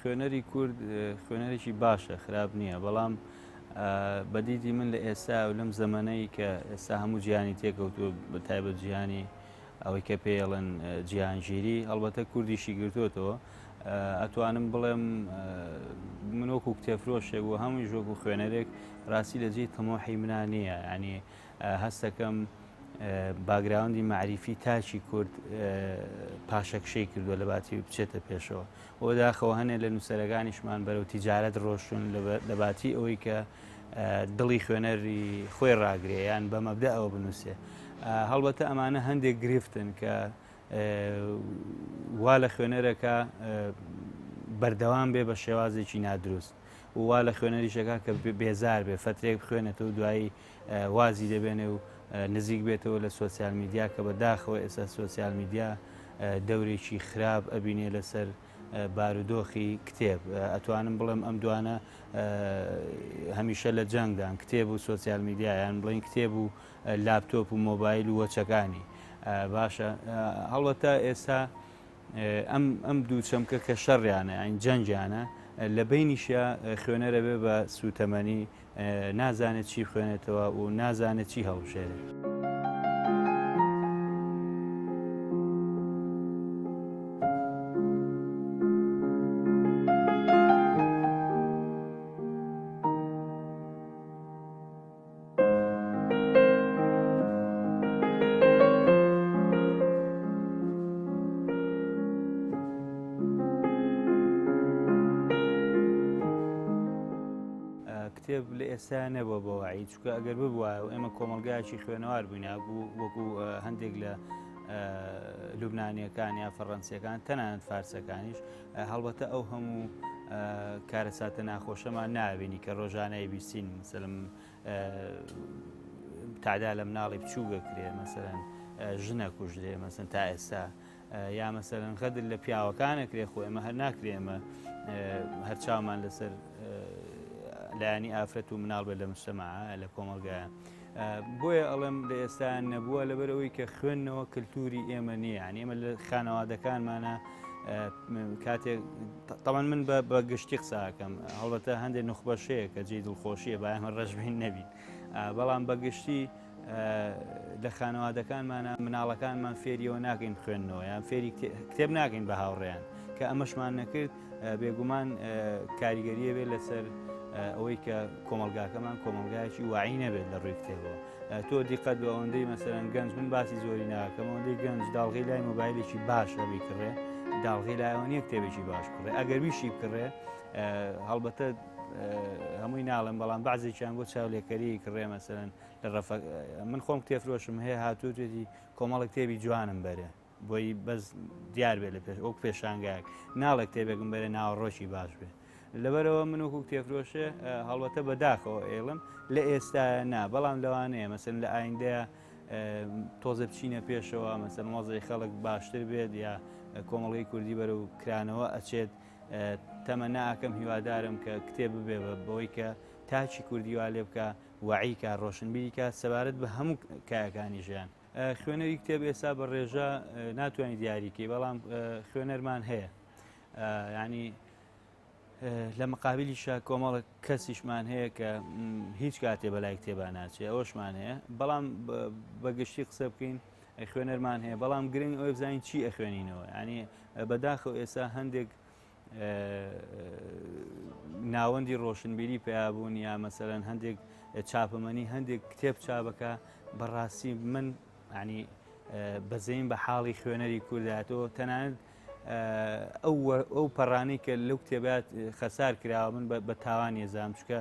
خوێنەری کورد خوێنەرێکی باشە، خراپ نییە، بەڵام بە دیدی من لە ئێستا و لەم زەمەنەی کە ئێستا هەموو جیهانی تێکەوتووە، بە تایبەت جیهانی ئەوەی کە پێیەڵێن جیهانگیری، هەڵبەتە کوردیشی گرتووەتەوە، ئەتوانم بڵێم من وەکو کتێبفرۆشێک و هەموویش وەکو خوێنەرێک ڕاستی لە جێی تەمۆحی منا نییە، یعنی هەستەکەم باگراوندی مەعریفی تاکی کورد پاشەکشەی کردووە لە باتی بچێتە پێشەوە. بەداخەوە هەنێ لە نووسەرەکانیشمان بەرەو تیجارەت ڕۆشتون لە باتی ئەوەی کە دڵی خوێنەری خۆی ڕاگرێ یان بە مەبدە ئەوە بنووسێ. هەڵبەتە ئەمانە هەندێک گرفتن کە وا لە خوێنەرەکە بەردەوام بێ بە شێوازێکی نادروست و وا لە خوێنەریشەکە کە بێزار بێ فەترێک بخوێنێتەوە دوایی وازی دەبێنێ و نزیک بێتەوە لە سۆسیال میدیا کە بە داخەوە ئێستا سۆسیال میدیا دەورێکی خراپ ئەبینێ لەسەر بارودۆخی کتێب. ئەتوانم بڵێم ئەم دوانە هەمیشە لە جەنگدان، کتێب و سۆسیال میدیا، یان بڵێین کتێب و لاپتۆپ و مۆبایل و وەچەکانی. باشە هەڵبەتە ئێستا ئەم ئەم دوو چەمکە کە شەڕیانە یان جەنگیانە لە بینیشە خوێنەرە بێ بە سوتەمەنی نازانێت چی بخوێنێتەوە و نازانێت چی هەڵبژێرێت. کتێب لە ئێستا نەبووە بە وەعی، چونکە ئەگەر ببوایە و ئێمە کۆمەڵگایەکی خوێنەوار بووینە وەکو هەندێک لە لوبنانیەکان یا فەڕەنسیەکان تەنانەت فارسەکانیش هەڵبەتە ئەو هەموو کارەساتە ناخۆشەمان نابینی کە ڕۆژانەی بیستین مثلم تادا لە مناڵی بچووگە کرێ مەسەرەن ژنە کوژرێ مەسن تا ئێستا یا مەسەرەن غەدر لە پیاوەکانە کرێ خۆ ئێمە هەر ناکرێ ئێمە هەر چاومان لەسەر لایەنی ئافرەت و مناڵ بێت لە مجتەمع لە کۆمەڵگایە بۆیە ئەڵێم لە ئێستا نەبووە لەبەر ئەوەی کە خوێندنەوە کللتوری ئێمە نییە یعنی ئێمە لە خانەوادەکانمانە کاتێک تەوان من بە گشتی قساکەم هەڵبەتە هەندێک نوخبەشەیە کە جێی دڵخۆشیە با ئێمە ڕەشبین نەبین بەڵام بە گشتی لە خانەوادەکانمانە مناڵەکانمان فێریەوە ناکەین بخوێندنەوە یان فێری کتێب ناکەین بە هاوڕێیان کە ئەمەشمان نەکرد بێگومان کاریگەریە بێت لەسەر ئەوەی کە کۆمەلگاکەمان کۆمەلگایەکی واعی نەبێت لە ڕووی کتێبەوە تۆ دیقەت بە ئەوەندەی مەسەرەن گەنج من باسی زۆری ناکەم ئەوەندەی گەنج داڵغی لای مۆبایلێکی باشە بیکڕێ داڵغی لایەوە نییە کتێبێکی باش بکڕێ ئەگەر بیشی بکڕێ هەڵبەتە هەمووی ناڵێم بەڵام بەعزێکیان بۆ چاولێکەری کڕێ مەسەرەن لە ڕەفە من خۆم کتێفرۆشم هەیە هاتووتێتی کۆمەڵە کتێبی جوانم بەرێ بۆی بەس دیار بێ لە پێش وەک پێشانگایەک ناڵێ کتێبێکم بەرێ ناوەڕۆکی باش بێ لەبەرەوە من وەکو کتێفرۆشێ هەڵبەتە بەداخەوە ئێڵم لە ئێستا نا بەڵام لەوانەیە مەسن لە ئایندەیە تۆزە بچینە پێشەوە مەسەن وەزعی خەڵک باشتر بێت یا کۆمەڵگەی کوردی بەرەو کرانەوە ئەچێت تەمەنا ئەکەم هیوادارم کە کتێب ببێ بەوەی کە تاکی کوردی وا لێ بکە وەعیکە ڕۆشنبیریکە سەبارەت بە هەموو کایەکانی ژیان خوێنەری کتێب ئێستا بە ڕێژە ناتوانانی دیاریکەی بەڵام خوێنەرمان هەیە ینی لە مقابلیشە کۆمەڵک کەسیشمان هەیە کە هیچ کاتێ بەلای کتێبا ناچێ ئەوەشمان هەیە بەڵام بەگشتی قسە بکەین خوێنەرمان هەیە بەڵام گرنگ ئەوەی بزانین چی ئەخوێنینەوە ینی بەداخەوە ئێستا هەندێک ناوەندی ڕۆشنبیری پیابوون یا مەسەرەن هەندێک چاپەمەنی هەندێک کتێب چابەکە بەڕاستی من ینی بەزەین بە حاڵی خوێنەری کورداتەوە تەنانەت ئەو ئەو پەڕانەی کە لەو کتێبات خەسار کراوە من بە تاوان ێزام چکە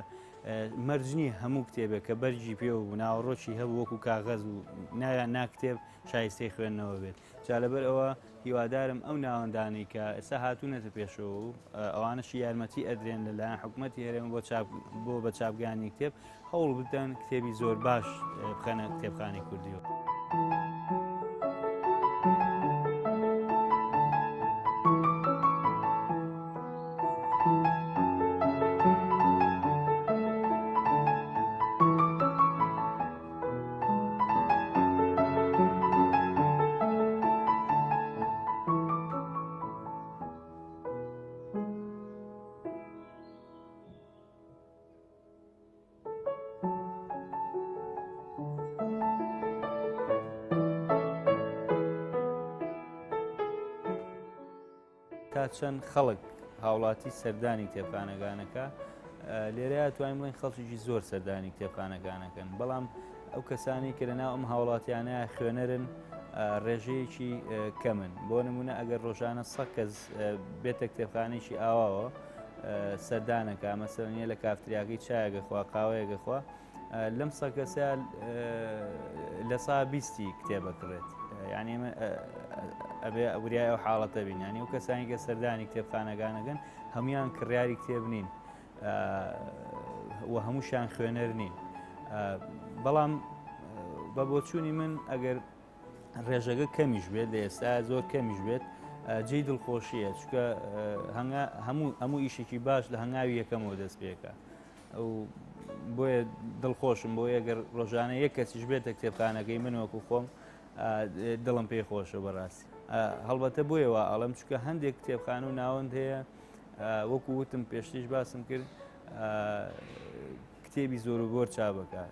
مەرج نییە هەموو کتێبێک کە بەرگی پێوە بوو ناوەڕۆکی هەبوو وەکو کاغەز و ناویان نا کتێب شایستەی خوێندنەوە بێت جا لەبەر ئەوە هیوادارم ئەو ناوەندانەی کە ئێستا هاتوونەتە پێشەوە و ئەوانەشی یارمەتی ئەدرێن لەلایەن حکوومەتی هەرێم بۆ چاپ بۆ بە چاپگانی کتێب هەوڵ بدەن کتێبی زۆر باش بخەنە کتێبخانەی کوردیەوە. تا چەند خەڵک هاوڵاتی سەردانی کتێبخانەکانەکە لێرەیە توانین بڵێن خەڵکێکی زۆر سەردانی کتێبخانەکانەکەن بەڵام ئەو کەسانی کە لەناو ئەم هاوڵاتیانە خوێنەرن ڕێژەیەکی کەمن بۆ نمونە ئەگەر ڕۆژانە سە کەس بێتە کتێبخانێکی ئاواوە سەردانەکە مەسەرەنیە لە کافتریاکەی چایەگە خوا قاوەیەگە خوا لەم سە کەسە لە سا بیستی کتێبە کڕێت یعنی ئەبێ وریای ئەو حاڵەتە بین ینی و کەسانی کە سەردانی کتێبخانەکانەکەن هەمویان کڕیاری کتێب نین و هەمووشیان خوێنەر نین بەڵام بە بۆچوونی من ئەگەر ڕێژەکە کەمیش بێت لە ئێستا زۆر کەمیش بێت جێی دڵخۆشیە چونکە هەموو هەموو ئیشێکی باش لە هەنگاوی یەکەمەوە دەست پێکە ئەو بۆیە دڵخۆشم بۆ ئەگەر ڕۆژانە یەک کەسیش بێتە کتێبخانەکەی من وەکو خۆم دڵم پێی خۆشە بەڕاستی هەڵبەتە بۆیەوە ئەڵم چکە هەندێک کتێبخانە و ناوەند هەیە وەکو وتم پێشتیش باسم کرد کتێبی زۆر و بۆر چاپەکە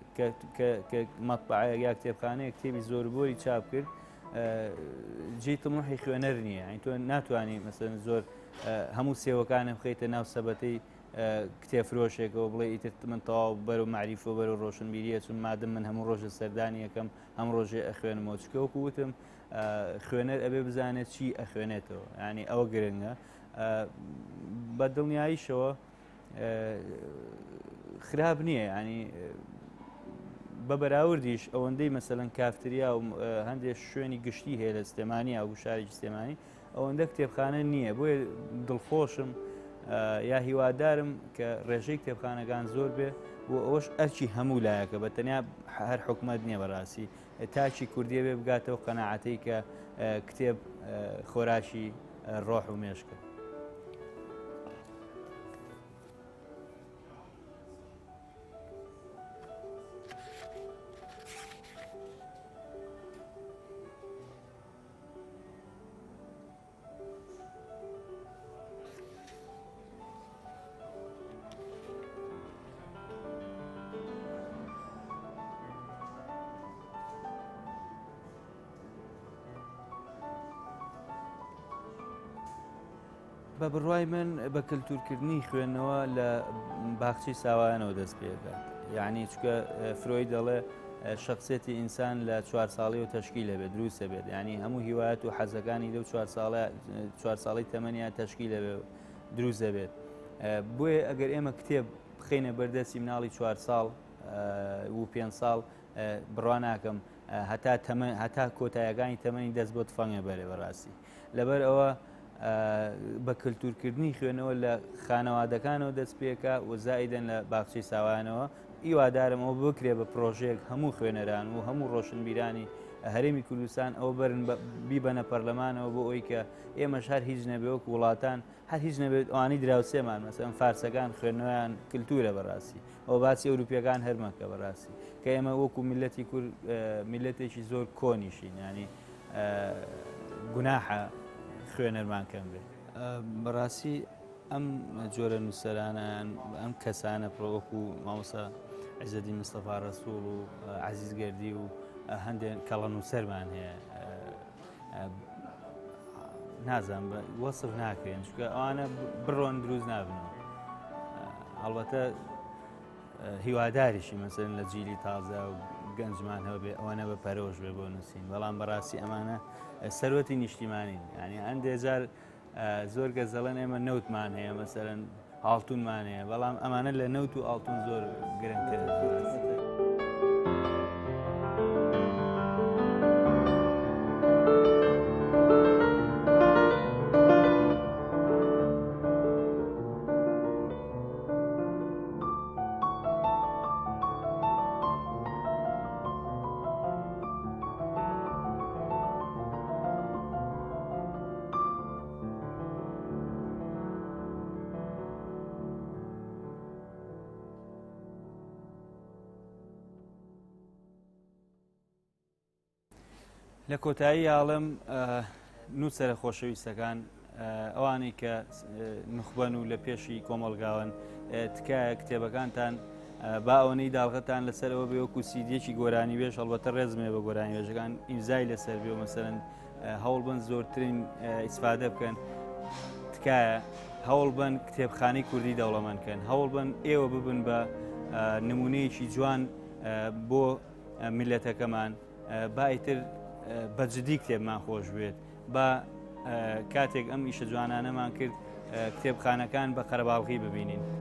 کە مەطبعەیە یا کتێبخانەیە کتێبی زۆر و بۆری چاپ کرد جێی تموحی خوێنەر نییە ئەین تۆ ناتوانانی مەسەن زۆر هەموو سێوەکانم بخەیتە ناو سەبەتەی کتێفرۆشێکەوە بڵێ ئیتر من تەواو بەرەو معریفە و بەرەو ڕۆشنبیریە چون مادەم من هەموو ڕۆژە سەردانی یەکەم هەم ڕۆژێ ئەخوێنمەوە چکە وەکو وتم خوێنەر ئەبێ بزانێت چی ئەخوێنێتەوە ینی ئەوە گرنگە بە دڵنیاییشەوە خراپ نییە ینی بە بەراوردیش ئەوەندەی مەسەلەن کافتریا و هەندێک شوێنی گشتی هەیە لە سلێمانی ئەو شارێکی سلێمانی ئەوەندە کتێبخانە نییە بۆیە دڵخۆشم یا هیوادارم کە ڕێژەی کتێبخانەکان زۆر بێ و ئەوەش ئەرکی هەموو لایەکە بە تەنیا هەر حکومت نییە بەڕاستی تاکی کوردیە بێ بگاتەوە قەنەعەتەی کە کتێب خۆراکی ڕۆح و مێشکە. بە بڕوای من بە کەلتورکردنی خوێندنەوە لە باخچەی ساوایانەوە دەست پێدەکات یعنی چکە فرۆی دەڵێ شخصێتی ئینسان لە چوار ساڵی و تەشکیل بێت دروستە بێت ینی هەموو هیوایەت و حەزەکانی لەو چوار ساڵە چوار ساڵی تەمەنیان تەشکیل بێت دروست دەبێت بۆیە ئەگەر ئێمە کتێب بخینە بەردەستی مناڵی چوار ساڵ و پێ ساڵ بڕوا ناکەم هەتا تەمەن هەتا کۆتایەکانی تەمەنی دەست بۆ تفەنگە بەرێ بەڕاستی لەبەر ئەوە بە کللتورکردنی خوێنەوە لە خانەوادەکانەوە دەست پێکە و زائیدەن لە باخچەی ساوانەوە هیوادارم ئەوە بکرێ بە پرۆژەیەک هەموو خوێنەران و هەموو ڕۆشنبیرانی هەرێمی کوردستان ئەوە بەرن بیبەنە پەرلەمانەوە بۆ ئەوی کە ئێمەش هەر هیچ نەبێ وەک وڵاتان هەر هیچ نەبێت ئەوانی دراوسێمان مەسەن فارسەکان خوێندنەوەیان کللتورە بەڕاستی ئەو باسی ئەوروپیەکان هەرمەکە بەڕاستی کە ئێمە وەکو میلەتی کورد میلەتێکی زۆر کۆنیشین ینی گوناحە خوێنەرمان کەم بێت بەڕاستی ئەم جۆرە نووسەرانە ئەم کەسانە پڕۆکو مامۆسا عزەدی مستەفا ڕەسوڵ و عزیز گەردی و هەندێک کەڵە نووسەرمان هەیە نازانم وەسف ناکرێن چونکە ئەوانە بڕۆن دروست نابنەوە هەڵبەتە هیواداریشی مەسەن لە جیلی تازە و گەنجمان هەبێ ئەوانە بە پەرۆش بێ بۆ نووسین بەڵام بەڕاستی ئەمانە سەروەتی نیشتیمانین ینی هەندێ جار زۆر کەس دەڵێن ئێمە نەوتمان هەیە مەسەرەن ئاڵتونمان هەیە بەڵام ئەمانە لە نەوت و ئاڵتون زۆر گرنگترن. لە کۆتایی ئاڵم نووسەرە خۆشەویستەکان ئەوانەی کە نوخبەن و لە پێشی کۆمەڵگاون تکایە کتێبەکانتان با ئەوەنەی داڵغەتان لەسەر ئەوە بێ وەکو سیدیەکی گۆرانی بێژ هەڵبەتە ڕێزمێ بە گۆرانی بێژەکان ئیمزای لەسەر بێ و مەسەرەن هەوڵ بن زۆرترین ئیسفادە بکەن. تکایە هەوڵ بن کتێبخانەی کوردی دەوڵەمەند کەن هەوڵ بن ئێوە ببن بە نمونەیەکی جوان بۆ میلەتەکەمان با ئیتر بە جدی کتێبمان خۆش بێت با کاتێک ئەم ئیشە جوانانەمان کرد کتێبخانەکان بە قەرەباڵغی ببینین.